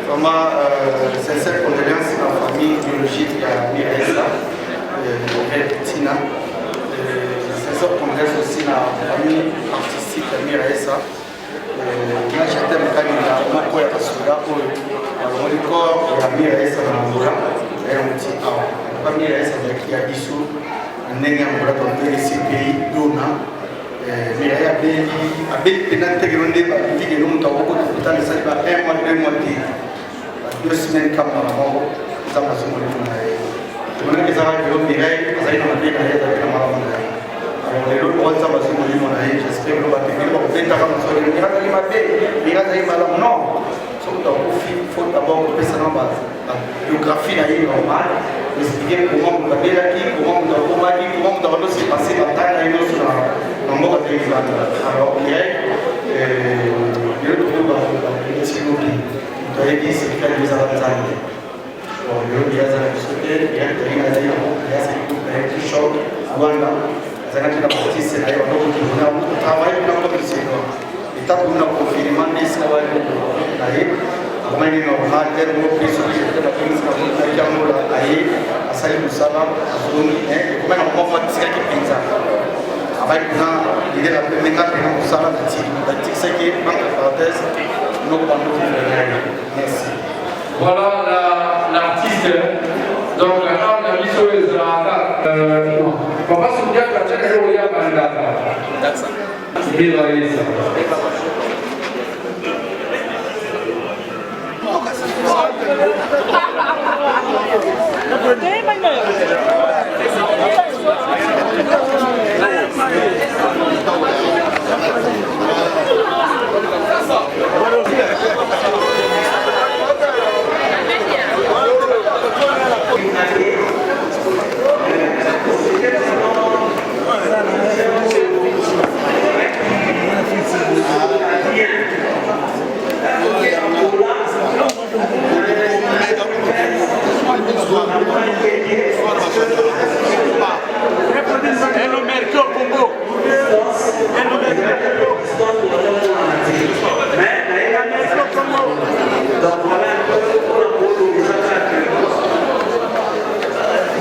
Vraiment, euh, sincère condoléances à la famille biologique ya Miraesa, euh, Tina. Euh, sincère condoléances aussi na famille artistique ya Miraesa. Euh, na Jetem Kalinga, moko ya basoda oyo balongoli corps ya Miraesa na Angola, yango ti awa. Papa Miraesa azalaki ya biso na ndenge ya Angola, tobengisi CPI Dona. Mireille abeli abeli mpena ntekelo nde babivi lelo moto akokota hôpital esali ba un mois deux mois te ba deux semaines kamba na bango eza mazwi molimo na ye tomonaki ezalaka lelo Mireille azali na mabe na ye azalaki na malamu na ye alors lelo lokola nzambe azwi molimo na ye j'espère lelo bato ebele bakobetaka mosolo Mireille azali mabe Mireille azali malamu non soki moto akufi faut d'abord kopesana ba biographie na ye normale expliquer comment moto abelaki comment moto akomaki comment moto abando se passe batala na ye nyonso na mboka te libanda. Alors Mireille, lelo tokoki bakomisi lobi moto ayebi secret ezala Nzambe. Bon, lelo Mireille aza na biso te. Mireille toyei azali na groupe na ye, asali groupe na ye Bishop Rwanda, azalaki na baartiste na ye bandoko na travaille kuna comme senior etape kuna confinement nde esika wani na ye akomaki normal tere moko mpe soki jete babengisi bakoki yangola aye asali mosala azongi ekomaki na moko atikaki mpenza abaki kuna lider apemenga mpena mosala natiki batikisaki entre parenthèse noko bandoki. Merci. Voilà l'artiste. Donc, awa na biso ezalaka papa Sundiata atiaka ye oya bandaka Mira Esa.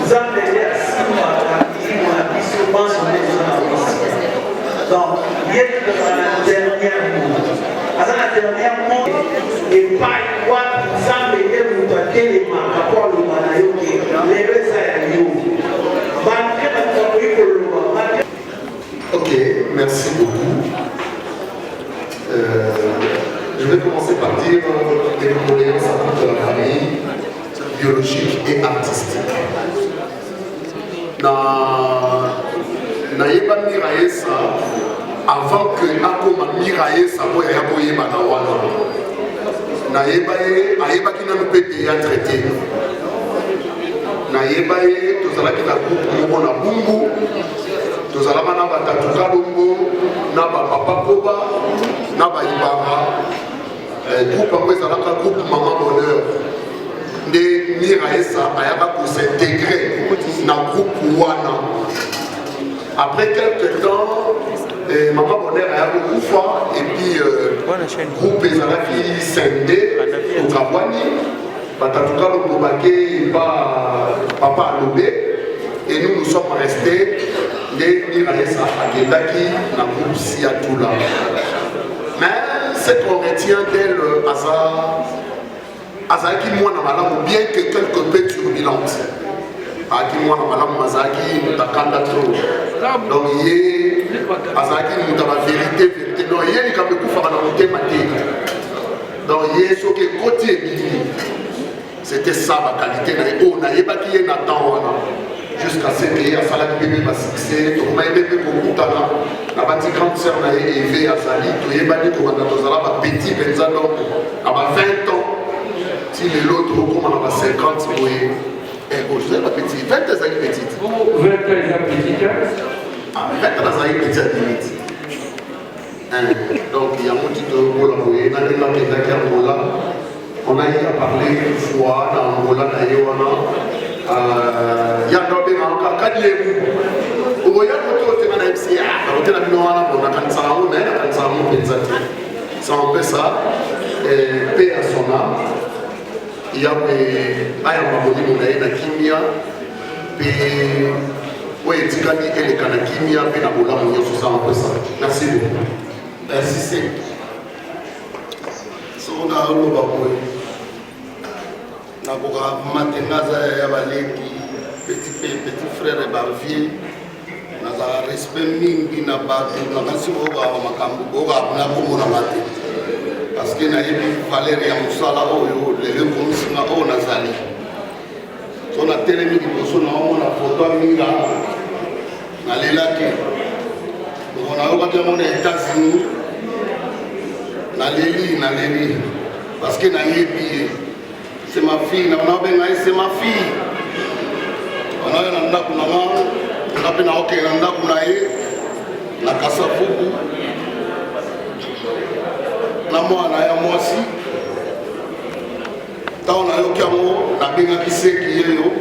Nzambe nde asimbaka milimo na biso banso nde toza na wisi. Donc ye tozala na dernier mot, aza na dernier mot epai wapi Nzambe nde moto atelemaka mpo aloba na yo ke lelo eza ya yo, malgre bato bakoki koloba malgre. Ok, merci beaucoup. Je vais commencer par dire mes condoléances à toute la famille biologique et artistique. Na nayeba Miraesa avant que akoma Miraesa oyo aya koyebana wana. Nayeba ye ayebaki nanu mpe théâtre te. Nayeba ye tozalaki na groupe moko na Bumbu, tozalaka na batatu Kalombo na bapapa Koba na baibanga. Groupe yango ezalaka groupe Mama Bonheur nde Miraesa ayaka kosintegre na groupe wana. Après quelque temps, eh, Mama Bonheur aya kokufa et puis groupe ezalaki sende tokabwani batatu Kalombo bake ba papa Alobe et nous nous sommes restés nde Miraesa akendaki na groupe Siatula. Mais ce qu'on retient d'elle, aza Azalaki mwana malamu bien que quelque peu turbulente. Azalaki mwana malamu, azalaki moto akanda trop. Donc ye azalaki moto ya ba verite verite. Donc ye likambo ekufaka na motema te. Donc ye soki ekoti ebimi. C'était ça ba qualité na ye oyo nayebaki ye na temps wana jusqu'à ce que ye asalaki mpe mpe ba succès tokomaki mpe mpe kokutana na bati grande sœur na ye Eve azali toyebani kobanda tozala ba petit mpenza donc na ba 20 ans ti lelo tokokoma na ba 50 boye eh, oh, tozali ba petit 20 ezalaki petite 20 ans eza petite ah, 20 ans nazalaki petit ya limite Donc yango ti toyokola boye na ndenge akendaki Angola on a eu à parler une fois na Angola na ye wana euh, ya ndo abengaka kaka kadiemu okoya kote otema na yebisi bakote na bino wana bon nakanisaka yango naye nakanisaka yango mpenza te ça empesa mpe ya son âme yawe ayamba molimo na ye na kimia mpe oyo etikali eleka na kimia mpe na bolamu nyonso ça empesa merci beaucoup. Merci seki soko naoloba boye nakoka mate nga aza yaya baleki petit pe petit frère bavie nazala respect mingi na bato nakasi boyokaka makambo boyokaka na kombo na nga te parce que nayebi valeur ya mosala oyo lelo ekomisi nga oyo nazali so natelemi liboso na omona foto ya minga nalelaki moko nayokaki yango na États-Unis naleli naleli parce que nayebi ye C'est ma fille, na bana benga ye c'est ma fille. Bana ya na ndako na nga, nga mpe naokende na ndako na ye na Kasavubu na mwana ya mwasi. Ntango nayoki yango nabengaki seki yeyo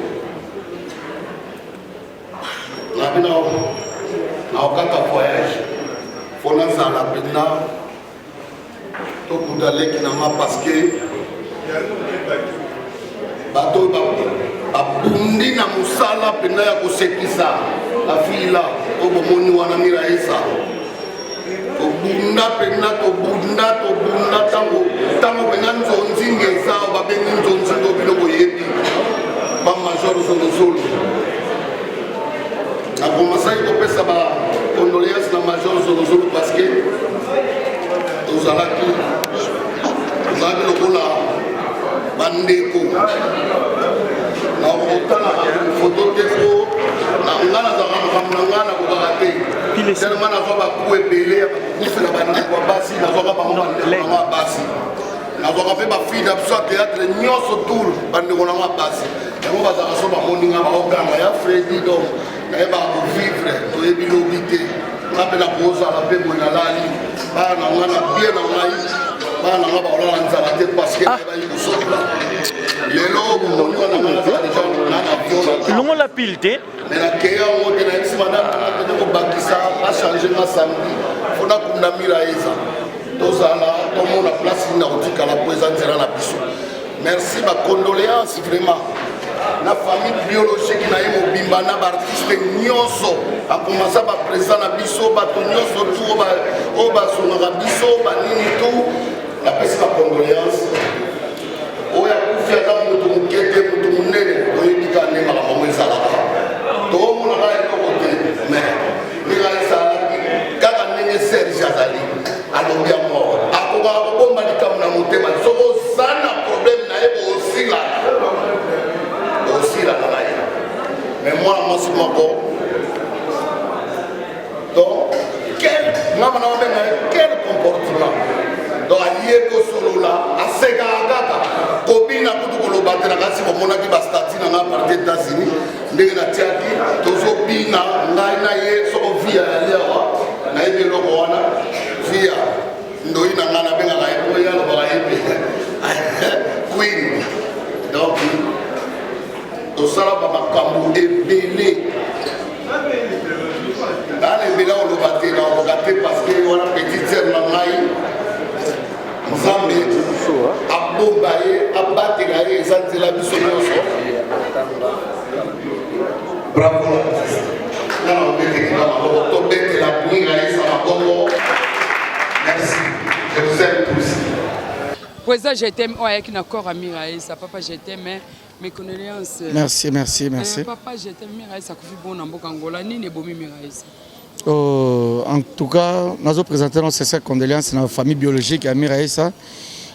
nabi naokata voyage fo nazala mpenza Tokuta leki na nga parce que bato oyo babundi na mosala mpenza ya kosekisa la fille la oyo bomoni wana miraesa tobunda mpenza tobunda tobunda ntango ntango mpenza nzonzinga eza oyo babengi nzonzinga oyo bino boyebi bamajor zolozolo Nakomasaki kopesa ba condoléances na Major Zolozolo parce que tozalaki tozalaki lokola bandeko na kotala foto te po na nga nazalaka makambo na nga nakokaka te tellement nazwa baku ebele ya bakufela bandeko ya basi nazwaka bango bandeko na nga ya basi nazwaka mpe bafille na biso ya théâtre nyonso tour bandeko na nga basi yango bazalaka so bamoni nga baoganga ya fredi donc nayebaka kovivre toyebi lobi te nga mpe nakozala mpe boye nalali bana na nga na bien na ngai bana na nga bakolala nzala te parce que ah. nayebaki kosolola lelo bomoni wana nga nazala deja na na vion longola pile te me nakeya yango te nayebisi madame nanga kende kobakisa achange nga samedi fo nakunda mira eza tozala tomona place nini nakotikala mpo eza nzela na biso merci ba condoléances vraiment na famille biologique na ye mobimba na baartiste nyonso akomasa baprésident na biso bato nyonso tu oyo basungaka biso banini tu napesi ba condoléance oyo akufi aza moto moke te moto monene oyebi kaka nde makambo yango ezalaka tokomonaka eloko te mais ndenge ezalaki kaka ndenge serge azali alobi yango akokaka kobomba likambo na motema soki oza na problème na ye bosilana bosilana na ye mais mwana mwasi moko donc quel nga mana babenga ye quel comportement donc aye kosolola asekaka kaka kobina kutu koloba te na kasi bomonaki bastati na nga parti états-unis ndenge natiaki tozobina ngai na ye soko via yali awa nayebi eloko wana via ndoi na ngai nabengaka ye po ye alobaka ye mpe queen donc tosala bamakambo ebele bana ebele oloba te naoloba te parce que wana petite sœur na ngai nzambe abomba ye abatela ye eza nzela biso nyonso bravo l'artiste nga na obeteli nga maboko tobetela mira. Président je t'aime oyo ayaki na corps ya Miraesa papa je t'aime mes condoléances. Merci merci merci. Eh, papa je t'aime Miraesa akufi bon na mboka Angola nini ebomi Miraesa? Oh, en tout cas, nazo présenter nos sincères condoléances na famille biologique ya Miraesa.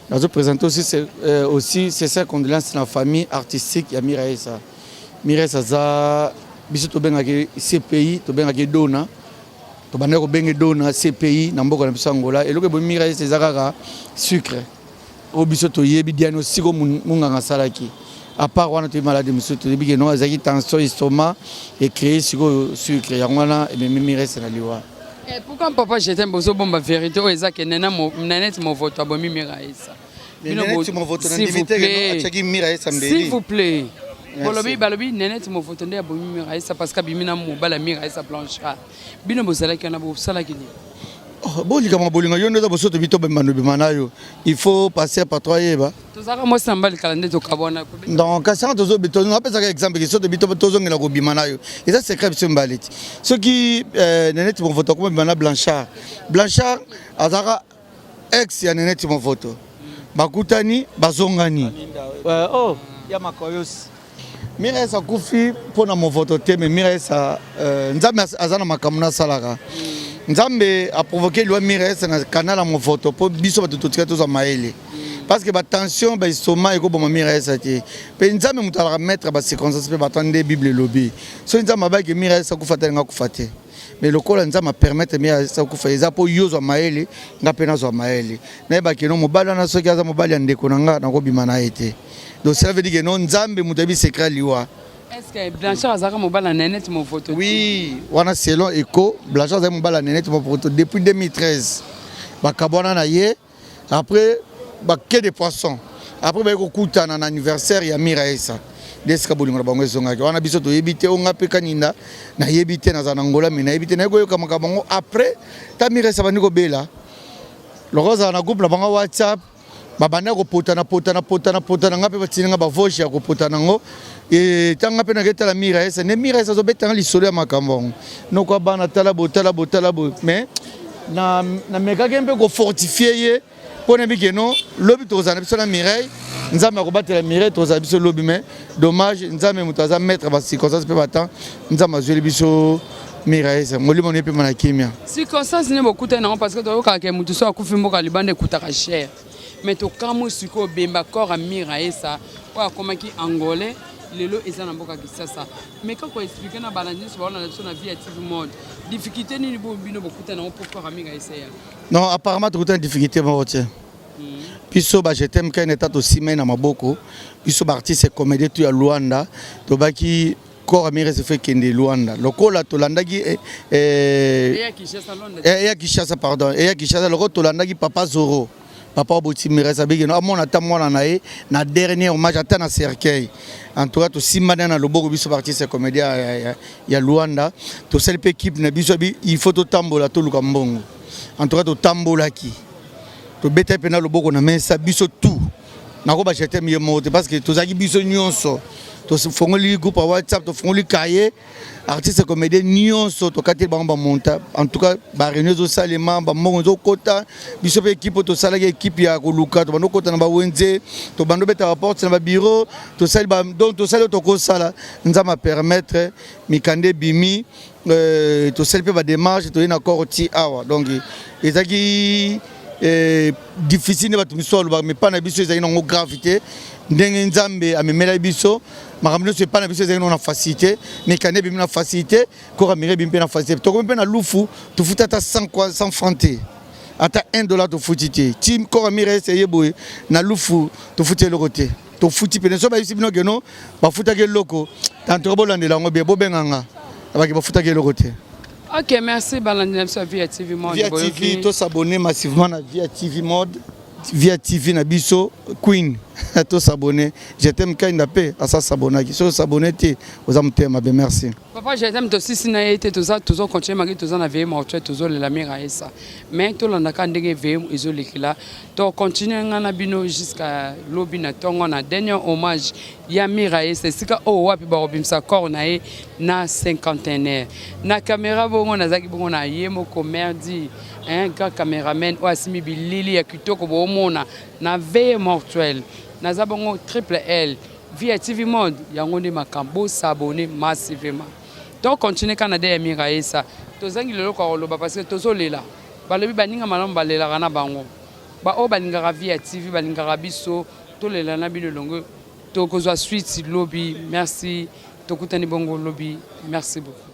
Nazo présenter aussi euh, aussi sincères condoléances na famille artistique ya Miraesa. Miraesa aza biso tobengaki CPI, tobengaki Dona. Tobandaki kobenge Dona CPI na mboka na biso Angola. Eloko ebomi Miraesa eza kaka sucre. Oyo biso toyebi diagnostic oyo munganga asalaki. À part wana toyebi malade mosusu toyebi ke non ezalaki tension estomac ecree sikoyo sucre yango wana ememi Miraesa na liwa. Eh, pourquoi papa je t'aime bozobomba vérité oyo eza ke Nanette Movoto abomi Miraesa? Nenette Movoto na ndimi te ke atiaki Miraesa mbeli. S'il vous plaît. Bolobi balobi Nenette Movoto nde abomi Miraesa parce que abimi na mobali ya Miraesa Blanchard. Bino bozalaki wana bosalaki nini? Oh, bolikama bolingo yo nde oza bosoto bito bembando bima na yo il faut passer par toi yeba tozalaka mwasi na mobali kala nde tokabwana donc kasi yango tozopesaka exemple ke soto bito tozongela kobima na yo eza secret biso mibale ti soki euh, neneti movoto akoma bima na blanchard blanchard azalaka ex ya Nenette Movoto bakutani bazongani euh, oh ya makoyosi Miraes akufi mpo na Movoto te mais Miraes euh, Nzambe aza na makambo nasalaka Nzambe aprovoke liwa Miraes na canal ya Movoto mpo biso bato totika tozwa mayele parce que batension baestoma ekoboma Miraes te mpe Nzambe moto alaka maître bacirconstance mpe bato nde Bible elobi soki Nzambe abaki Miraes akufa te alinga akufa te mais lokola nzambe apermettre mi akufa eza mpo yo ozwa mayele nga mpe nazwa mayele nayeba keno mobali wana soki aza mobali ya ndeko na nga nakobima na ye te donc cela veut dire que no nzambe moto ayebi secret liwa. Est-ce que Blanchard azalaka mobali ya Nenette Movoto? Oui, wana selon Echo, Blanchard azalaki mobali ya Nenette Movoto depuis 2013. Bakabwana na ye Après ba quai de poisson. Après baye kokutana na anniversaire ya Miraesa. Nde esika bolingo na bango ezongaki. Wana biso toyebi te, onga mpe kaninda nayebi te nazala na Angola mais nayebi te naye koyoka makambo yango après ta Miraesa bandi kobela. Lokola ozala na groupe na bango WhatsApp babanda kopotana potana potana potana nga mpe batindi nga bavoge ya kopotana yango ntango nga mpe naketala Miraesa nde Miraesa azobeta nga lisolo ya makambo yango noko bana tala boye tala boye tala boye mais na namekaki mpe kofortifie ye mpo nayebi ke no lobi tokozala na biso na Mireille nzambe akobatela Mireille tokozala biso lobi mais dommage nzambe moto aza maître ba circonstance mpe batemps nzambe azweli biso Mireille molimo na ye mpema na kimia circonstance nde bokutani nango parce que toyokaka ke moto so akufi mboka libanda ekutaka cher mais tokamwi sikoyo bemba corps ya Miraesa oyo akomaki angolais lelo eza na mboka Kinshasa meka ko expliquer na bana nyonso baolanda biso na vie ya TV Monde difficulté nini bo bino bokuta nango mpo corps ya Miraesa ya non apparemment tokutana difficulté moko te biso ba je t'aime kain eta tosimai na maboko biso ba artiste comédien tout ya Luanda tobaki corps ya Miraesa faut ekende Luanda lokola tolandaki eh, eh, eya Kinshasa Luanda eh, eya Kinshasa pardon eya Kinshasa lokola tolandaki papa Zoro papa oboti Miraesa abiki no amona ata mwana na ye na dernier hommage ata na cercueil en tout cas tosimbani na loboko biso ba artiste comédien ya, ya, ya Luanda tosali mpe équipe na biso abi il faut totambola toluka mbongo en tout cas totambolaki tobetaki mpe na loboko na mesa biso tout nako ba jeter ye moko te parce que tozalaki biso nyonso tofongoli groupe ya whatsapp tofongoli cahier artiste comédien nyonso tokateli bango bamonta en tout cas bareunion ezosalema bambongo ezokota biso mpe ekipe oyo tosalaki ekipe ya koluka tobanda okota na bawenze tobanda obeta baporte na babiro tosali donc tosali oyo tokosala nzambe apermettre mikanda ebimi euh, tosali mpe bademarche toye na corps ti awa donc ezalaki eh, difficile nde bato misusu balobaka mais epai na biso ezalaki nango grave te ndenge nzambe amemelaki biso makambo nyonso epai na biso ezalaki nango na facilité mikanda ebimi na facilité kora mire ebimi mpe na facilité tokomi mpe na lufu tofuti ata 100 franc te ata 1 dollar tofuti te ti kora mire ese ye boye na lufu tofuti eloko te tofuti pene so bayebisi bino keno bafutaki eloko tantoka bolandela yango bien bobenga nga abaki bafutaki eloko te. Ok, merci balandi na biso ya Via TV Mode. Via TV, to s'abonner massivement na Via TV Mode. Via TV na biso Queen. To s'abonner. Je t'aime Kainda pe asa s'abonnaki. Soki s'abonner te oza motema mabe. Merci. Papa je t'aime tosisi na ye te toza tozo continuer maki toza na veille mortuaire tozolela Miraesa mais tolandaka ndenge veille ezolekela to continuer nga na bino jusqu'à lobi na tongo na dernier hommage ya Miraesa esika oyo wapi bakobimisa corps na ye na cinquantenaire na camera bongo nazalaki bongo na ye moko merdi hein, grand cameraman oyo asimbi bilili ya kitoko boomona na veille mortuaire naza bongo triple L Vie ya TV Monde yango nde makambo bo s'abonner massivement. To continuer kaka na deuil ya Miraesa. Tozangi leloko ya koloba parce que tozolela. Balobi baninga malamu balelaka na bango. Ba oyo balingaka vie ya TV balingaka biso tolela na bino elongo. Tokozwa suite lobi. Merci. Tokutani bongo lobi. Merci beaucoup.